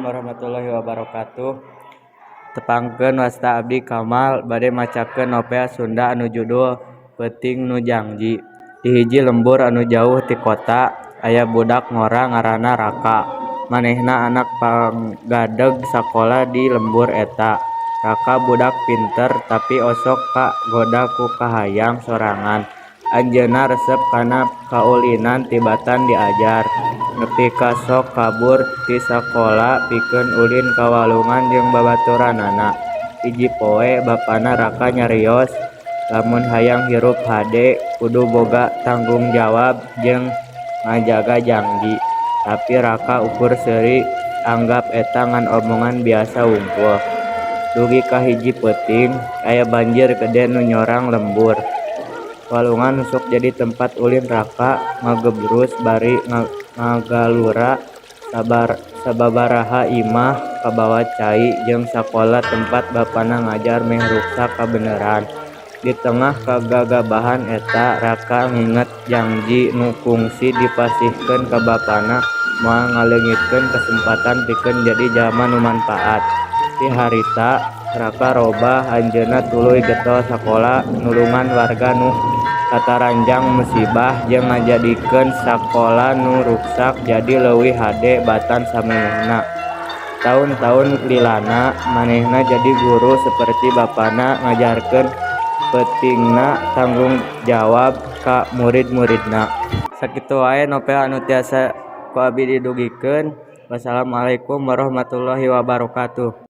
Assalamualaikum warahmatullahi wabarakatuh. Tepangkeun, wasta abdi Kamal, bade macakeun novel Sunda anu judul Peuting Nu Jangji. Di hiji lembur anu jauh ti kota, aya budak ngora ngaranna Raka. Manehna anak panggadeg sakola di lembur eta. Raka budak pinter, tapi osok kagoda ku kahayang sorangan. Anjeunna resep kana kaulinan tibatan diajar, nepi ka sok kabur ti sakola pikeun ulin ka walungan jeung babaturanna. Hiji poe, bapana Raka nyarios lamun hayang hirup hade kudu boga tanggung jawab jeung ngajaga jangji. Tapi Raka ukur seuri, anggap eta ngan omongan biasa wungkul. Dugi ka hiji peuting, aya banjir gede nu nyorang lembur. Walungan nu sok jadi tempat ulin Raka ngagebrus bari ngagalura, sababaraha imah kabawa cai, jeung sakola tempat bapana ngajar meh ruksak kabeneran. Di tengah kagagabahan eta, Raka nginget jangji nu kungsi dipasihkeun ka bapana moal ngaleungitkeun kasempatan pikeun jadi jalma nu manpaat. Ti harita, Raka robah. Anjeunna tuluy getol sakola, nulungan warga nu kataranjang musibah, jeung ngajadikeun sakola nu ruksak jadi leuwih hade batan samemehna. Taun-taun lilana, manehna jadi guru saperti bapana, ngajarkeun peutingna tanggung jawab ka murid-muridna. Sakitu wae novel anu tiasa ku abdi didugikeun. Wassalamualaikum warahmatullahi wabarakatuh.